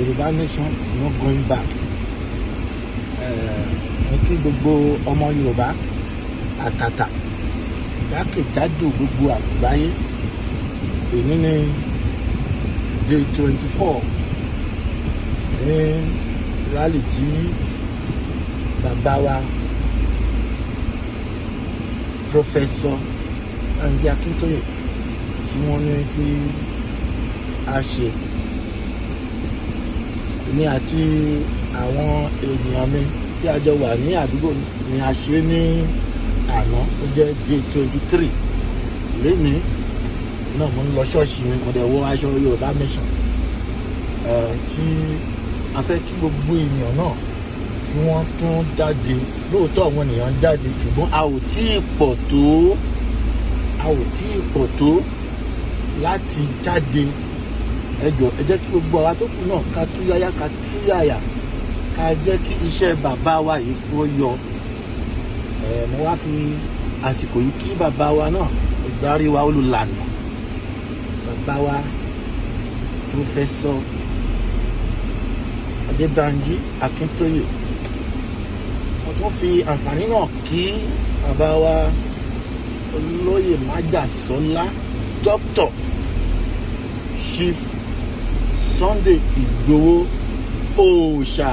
Yorùbá nation, no going back. Mo kí gbogbo ọmọ Yorùbá àtàtà jákèjádò gbogbo àgbáyé. Èyí ni day 24 ní rally tí bàbá wa, Professor Banji Akintoye, tí wọ́n ní kí a ṣe. Èmi àti àwọn ènìyàn mi tí a jọ wà ní àdúgbò ni a ṣe ní àná, ó jẹ́ day 23. Lénìí náà, mo ń lọ ṣọ́ọ̀ṣì mi, mo dẹ̀ wọ aṣọ Yorùbá nation, tí a fẹ́ kí gbogbo ènìyàn náà kí wọ́n tún jáde. Lóòótọ́, àwọn ènìyàn jáde, ṣùgbọ́n a ò tí ì pọ̀ tó, a ò tí ì pọ̀ tó láti jáde. Ẹ jọ̀ọ́, ẹ jẹ́ kí gbogbo àwa tó kù náà ká túyáyá, ká túyàyà, ká jẹ́ kí iṣẹ́ bàbá wa yìí kó yọ. Ẹ mo wá fi àsìkò yìí kí bàbá wa náà, olùdarí wa, olùlànà, bàbá wa, Professor Adébánjí Akíntóyè. Mo tún fi àǹfààní náà kí bàbá wa, Olóyè Májàsọ́lá, Doctor Chief Sunday Ìgbòho Òòṣà.